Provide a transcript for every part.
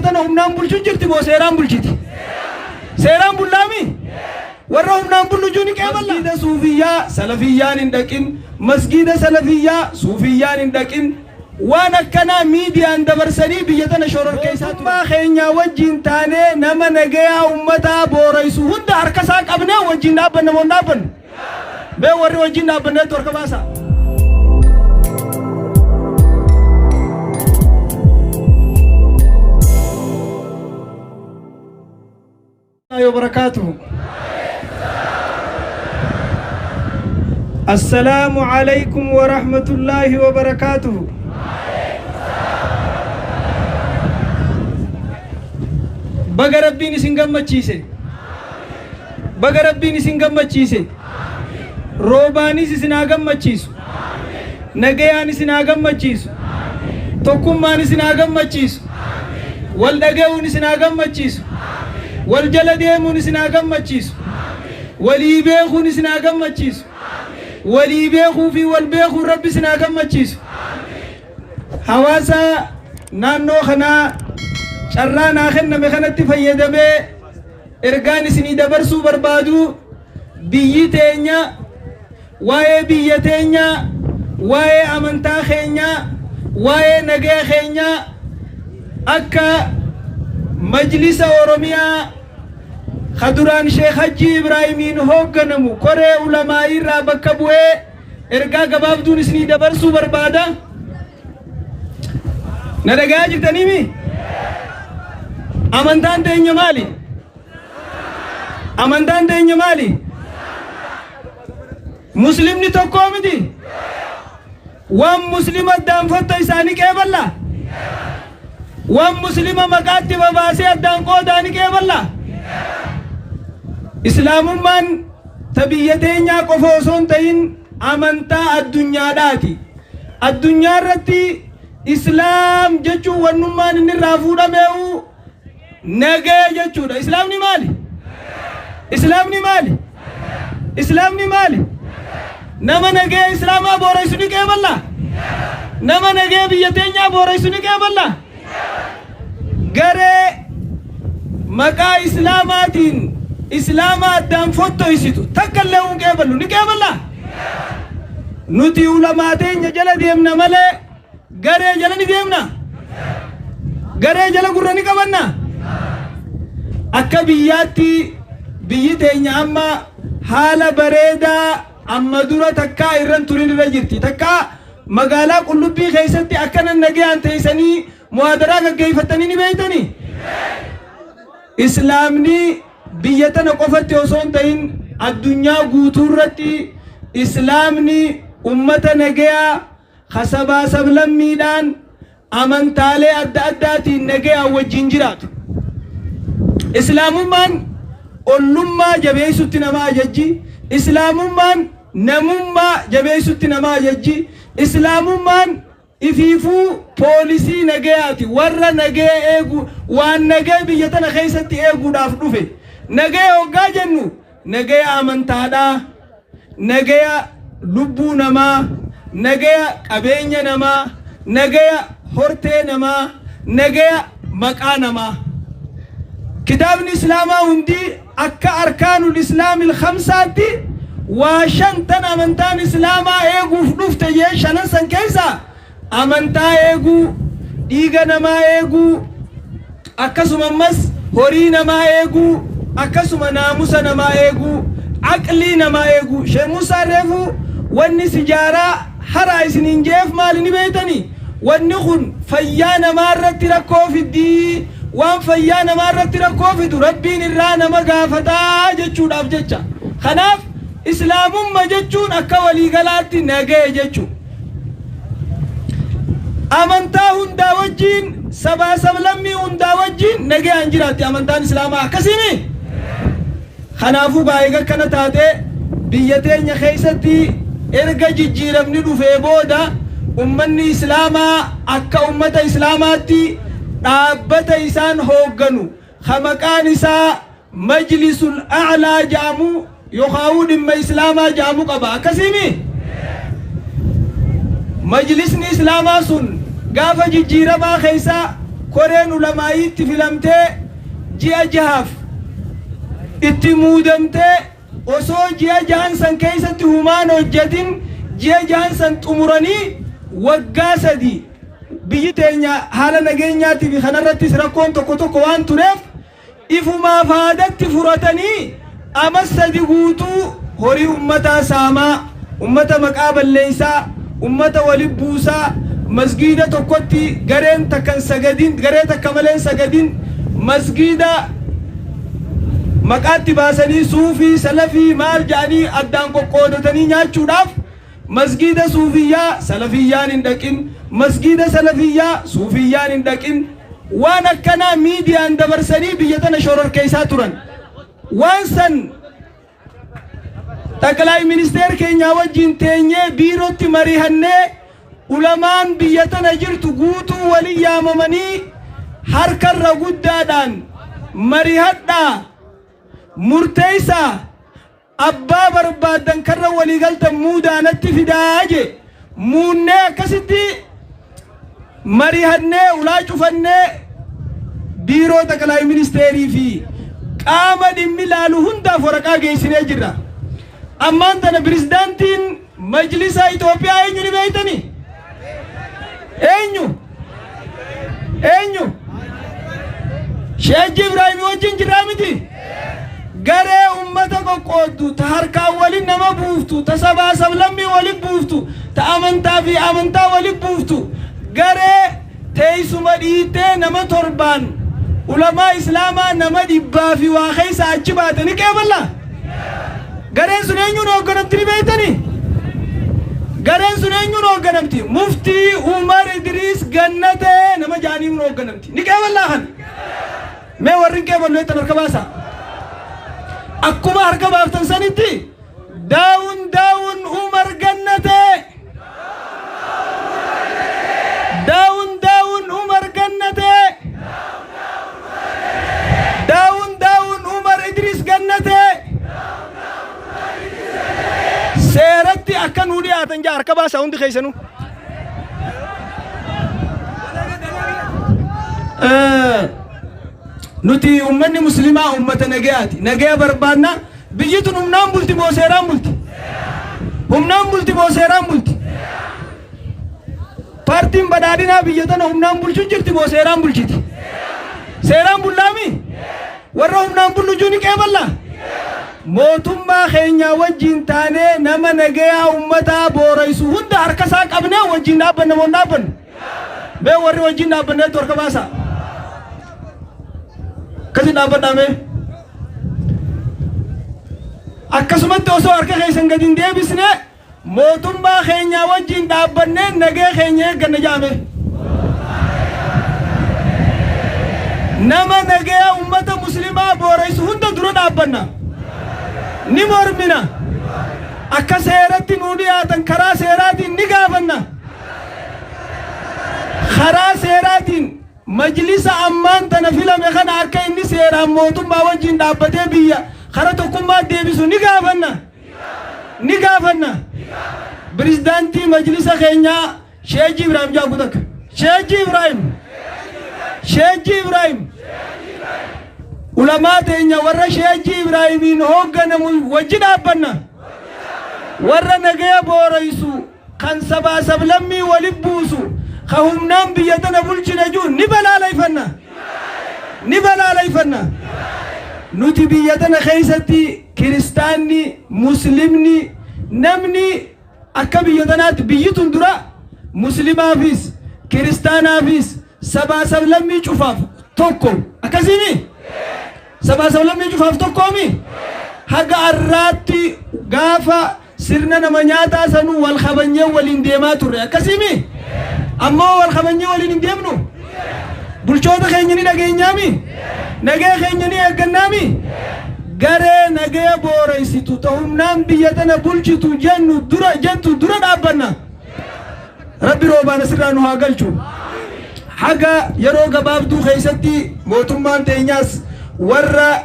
tana humnaan bulchu jirti moo seeraan bulchiti? Seeraan bullaami? Warra humnaan bullu juu ni qeeballa. Masgiida suufiyyaa salafiyyaan hin dhaqin. Masgiida salafiyyaa suufiyyaan hin dhaqin. Waan akkanaa miidiyaan dabarsanii biyya tana shororkeessaa turan. Mootummaa keenyaa wajjin taanee nama nagayaa ummataa booraysu hunda harka isaa qabnee wajjin dhaabbanna moo hin dhaabbannu? Mee warri wajjin dhaabbanneetu harka baasaa. وبركاته. السلام عليكم ورحمة الله وبركاته. Baga Rabbiin isin gammachiise. Baga Rabbiin isin gammachiise. Roobaanis isin haa gammachiisu. Nagayaan isin haa gammachiisu. Tokkummaan isin haa gammachiisu. Wal dhaga'uun isin haa gammachiisu. Wal jala deemuun isin haa gammachiisu. Walii beekuun isin haa gammachiisu. Walii beekuu fi wal beekuun Rabbi isin haa gammachiisu. Hawaasa naannoo kanaa, carraa naa kenname kanatti fayyadamee ergaan isinii dabarsuu barbaadu, biyyi teenya, waa'ee biyya teenya, waa'ee amantaa keenyaa, waa'ee nagaya keenyaa akka Majlisa Oromiyaa ka duraan Sheekh Hajjii Ibraahimiin hoogganamu koree ulamaa'ii irraa bakka bu'ee ergaa gabaabduun isinii dabarsuu barbaada. Na dhagayaa jirtaniimi? Amantaan teenya maali? Amantaan teenya maali? Muslimni tokkoo miti? Waan muslima addaan fotta isaanii qeeballa? Waan muslima maqaatti babaasee addaan qoodaa ni qeeballa? Islaamummaan ta biyya teenyaa qofa osoo hin ta'in amantaa addunyaadhaati. Addunyaa irratti Islaam jechuun wannummaan inni irraa fuudhameehu nagaya jechuudha. Islaamni maali? Islaamni maali? Islaamni maali? Nama nagaya Islaamaa booraysu ni qeeballa? Nama nagaya biyya teenyaa booraysu ni qeeballa? Garee maqaa Islaamaatiin Islaama addaan fottoysitu takka illee hin qeeballu. Ni qeeballa? Nuti ulamaa teenya jala deemna malee garee jala ni deemna? Garee jala gurra ni qabanna? Akka biyyaatti biyyi teenya amma haala bareedaa amma dura takkaa irran turin irra jirti. Takkaa magaalaa Qullubbii keessatti akkana nagayaan teessanii muhaadaraa gaggeeffattanii ni beektanii? Islaamni biyya tana qofatti osoo hin ta'in addunyaa guutuu irratti islaamni ummata nagayaa ka sabaa sablammiidhaan amantaalee adda addaatiin nagayaan wajjin jiraatu. Islaamummaan ollummaa jabeessutti nama ajajji. Islaamummaan namummaa jabeessutti nama ajajji. Islaamummaan ifiifuu poolisii nagayaati. Warra nagaya eegu, waan nagaya biyya tana keessatti eeguudhaaf dhufe. Nagaya hoggaa jennu nagaya amantaadhaa, nagaya lubbuu namaa, nagaya qabeenya namaa, nagaya hortee namaa, nagaya maqaa namaa. Kitaabni Islaamaa hundi akka arkaanul Islaamil khamsaatti waa shan tan amantaan Islaamaa eeguuf dhufte jee shanan san keessaa amantaa eeguu, dhiiga namaa eeguu, akkasuma ammas horii namaa eeguu, akkasuma naamusa namaa eeguu, aqlii namaa eeguu. Sheekh Muusaan reefu wanni sijaaraa haraa isiniin je'eef maali ni beeytanii? Wanni kun fayyaa namaa irratti rakkoo fiddii, waan fayyaa namaa irratti rakkoo fidu Rabbiin irraa nama gaafataa jechuudhaaf jecha. Kanaaf Islaamumma jechuun akka waliigalaatti nagaya jechu. Amantaa hundaa wajjiin, sabaa sablammii hundaa wajjiin nagayaan jiraatti amantaan Islaamaa, akkasiimi? Kanaafuu gaa eega akkana taate, biyya teenya keessatti erga jijjiiramni dhufee booda ummanni Islaamaa akka ummata Islaamaatti dhaabbata isaan hoogganu ka maqaan isaa Majlisul A'laa ja'amu yookaa'uu dhimma Islaamaa ja'amu qaba. Akkasiimi? Majlisni Islaamaa sun gaafa jijjiiramaa keessa Koreen ulamaayiitti filamtee ji'a jahaaf itti muudamtee osoo ji'a jahan san keessatti humaan hojjetin ji'a jahan san xumuranii waggaa 3 biyyi teenya haala nageenyaatii fi kanarrattis rakkoon tokko tokko waan tureef ifumaaf haadatti furatanii ama 3 guutuu horii ummataa saamaa, ummata maqaa balleeysaa, ummata wali buusaa, masgiida tokkotti gareen takka hin sagadin, garee takka malee hin sagadin, masgiida maqaatti baasanii suufii, salafii maal ja'anii addaan qoqqoodatanii nyaachuudhaaf masgiida suufiyyaa salafiyyaan hin dhaqin, masgiida salafiyyaa suufiyyaan hin dhaqin, waan akkanaa miidiyaan dabarsanii biyya tana shororkeeysaa turan. Waan san Xaqlaay ministeer keenyaa wajjin teenyee biirootti marihannee ulamaan biyya tana jirtu guutuu walin yaamamanii harkarra guddaadhaan marihadhaa murteessaa abbaa barbaaddan karra walii galtan muudaanatti fidaa je muunnee akkasitti marihannee ulaa cufannee biiroo xaqlaay ministeerii fi qaama dhimmi laalu hundaaf waraqaa geessinee jirra. Ammaan tana pirezidaantiin majlisa Itoophiyaa eenyu ni beektanii? Eenyu? Eenyu? Sheekh Ibrahim wajjin jirraa miti? Garee ummata qoqqooddu, ta harkaan walin nama buuftu, ta sabaa sablammii walin buuftu, ta amantaa fi amantaa walin buuftu, garee teessuma dhiittee nama torbaan ulamaa islaamaa nama dhibbaa fi waa keessa achi baate ni qeeballa. Gareen sun eenyuun hoogganamti ni beektanii? Gareen sun eenyuun hoogganamti? Muftii Umar Idriis Gannatee nama jaaniin hoogganamti. Ni qeeballaa kana. Mee warri hin qeeballu jettan harka baasaa. Akkuma harka baaftan sanitti down down Umar Gannatee. Down down Umar Gannatee. Down down Umar Idris Gannatee. Seeratti akka nuu dhiyaatan jaa harka baasaa hundi keessanuu. Nuti ummanni muslimaa ummata nagayaati. Nagaya barbaanna. Biyyi tun humnaan bulti moo seeraan bulti? Humnaan bulti moo seeraan bulti? Paartiin badhaadhinaa biyya tana humnaan bulchuu jirti moo seeraan bulchiti? Seeraan bullaami? Warra humnaan bullu juu ni qeeballa? Mootummaa keenya wajjin taanee nama nagayaa ummataa booraysu hunda harka isaa qabnee wajjin dhaabbanna moo hin dhaabbannu? Mee warri wajjin dhaabbanneetu harka baasaa. Akkasiin dhaabbadhaa mee. Akkasumatti osoo harka keessan gadi hin deebisne mootummaa keenya wajjin dhaabbannee nagaya keenya eegganna jaame. Nama nagaya ummata muslimaa booraysu hunda dura dhaabbanna. Ni mormina. Akka seeratti nuu dhiyaatan karaa seeraatiin ni gaafanna. Karaa seeraatiin majlisa ammaan tana filame kana akka inni seeraan mootummaa wajjin dhaabbatee biyya kara tokkummaa deebisu ni gaafanna. Ni gaafanna. Pirezidaantii majlisa keenyaa Sheejii Ibrahim Jaagu takka. Sheejii Ibrahim. Sheejii Ibrahim. Ulamaa teenya warra Sheejii Ibrahimiin hoogganamu wajji dhaabbanna. Warra nagaya booraysu kan sabaa sablammii wali buusu ka humnaan biyya tana bulchina jiru ni balaaleffanna. Ni balaaleffanna. Nuti biyya tana keessatti kiristaanni, muslimni, namni akka biyya tanaatti biyyi tun dura muslimaafis, kiristaanaafis, sabaa sablammii cufaaf tokko. Akkasiimi? Sabaa sablammii cufaaf tokkoomi? Haga arraatti gaafa sirna nama nyaataa sanuu wal kabanyee waliin deemaa turre. Akkasiimi? Ammoo wal kabanyee waliin hin deemnu? Bulchoota keenya ni dhageenyaami? Nagaya keenya ni eeggannaami? Garee nagaya booraysitu ta humnaan biyya tana bulchitu jennu dura jettu dura dhaabbanna. Rabbi roobaan asirraa nu haa galchu. Haga yeroo gabaabduu keessatti mootummaan teenyaas warra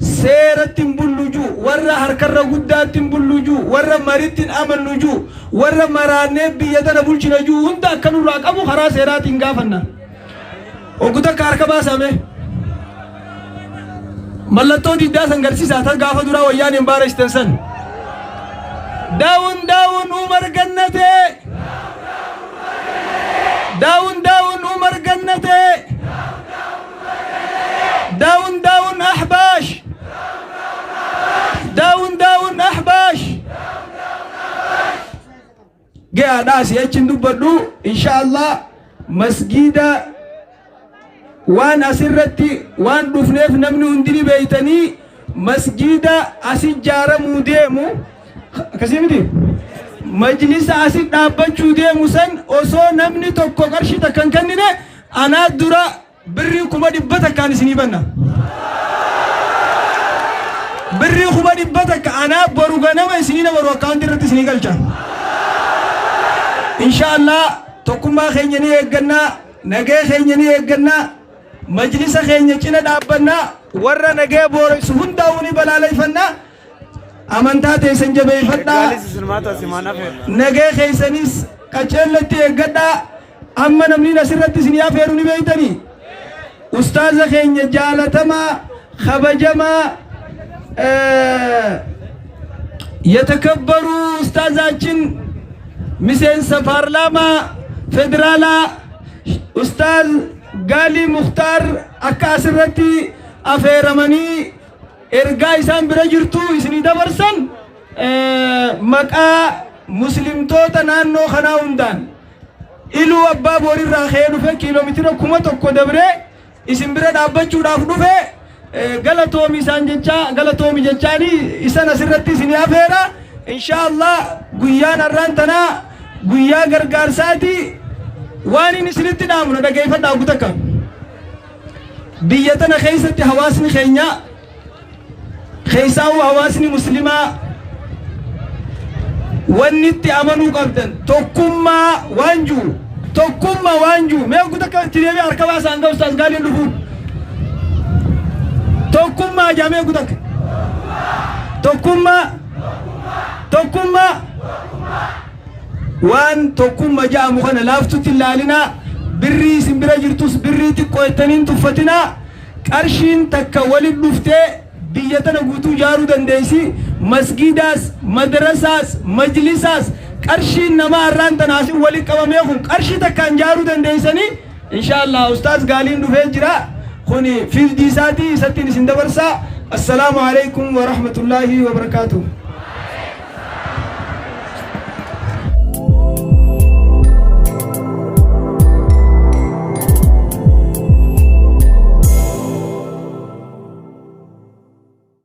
seeratti hin bullu juu, warra harkarra guddaatti hin bullu juu, warra maritti hin amannu juu, warra maraannee biyya tana bulchina juu hunda akka nurraa qabu karaa seeraatiin gaafanna. Oggu takka harka baasame. Mallattoo diddaa san garsiisaa tan gaafa duraa wayyaan hin baareessitan san. Down down Umar Gannatee. Down down Umar Gannatee. Down down Ahbaash. Down down Ahbaash. Gaadhaa si achiin dubbadhu. Insha Allah masgiida waan asirratti waan dhufneef namni hundi ni beeytanii, masgiida asi ijaaramuu deemu akkasii miti, majlisa asi dhaabbachuu deemu san osoo namni tokko qarshii takka hin kennine, anaa dura birrii 100,000n isinii banna. Birrii 100,000 anaa boru ganama isinii dabaru akkaawuntii irratti isinii galcha. Insha Allah tokkummaa keenya ni eeggannaa, nagee keenya ni eeggannaa, majlisa keenya cina dhaabbannaa, warra nagee booressu hundaa'uu ni balaaleffannaa. Amantaa teessan jabeeffadhaa. Nagee keessanis qaceellatti eeggadhaa. Amma namni asirratti isinii afeeru ni beeytanii. Ustaaza keenya jaalatamaa kabajamaa የተከበሩ ኡስታዛችን miseensa paarlaamaa federaalaa Ustaaz Gaalii Mukhtaar akka asirratti afeeramanii ergaa isaan bira jirtu isinii dabarsan maqaa muslimtoota naannoo kanaa hundaan, Iluu Abbaa Boorirraa ka'ee dhufe, kiiloomeetira 1000 dabree isin bira dhaabbachuudhaaf dhufe, galatoomi isaan jecha, galatoomi jechaani isan asirratti isinii afeera. Insha Allah guyyaan har'aan tanaa guyyaa gargaarsaati. Waan inni isinitti dhaamu na dhageeffadhaa. Oggu takka biyya tana keessatti hawaasni keenya, keessaa'uu hawaasni muslimaa, wanni itti amanuu qabdan tokkummaa waan jiru, tokkummaa waan jiru. Mee oggu takka itti deebi'ee harka baasaa hanga ustaas Gaaliin dhufuun. Tokkummaa jaamee, oggu takka tokkummaa, tokkummaa. Waan tokkummaa ja'amu kana laaftutti ilaalinaa. Birrii isin bira jirtus birrii xiqqoo jettaniin tuffatinaa. Qarshiin takka walit dhuftee biyya tana guutuu ijaaruu dandeessi. Masgiidaas, madrasaas, majlisaas qarshiin nama har'aan tana asin walit qabamee kun qarshii takkaan ijaaruu dandeessanii. Insha Allah ustaaz Gaaliin dhufee jira. Kuni fiildii isaatii isattiin isin dabarsaa. Assalaamu alaikum wa rahmatullaahi wa barakaatuh.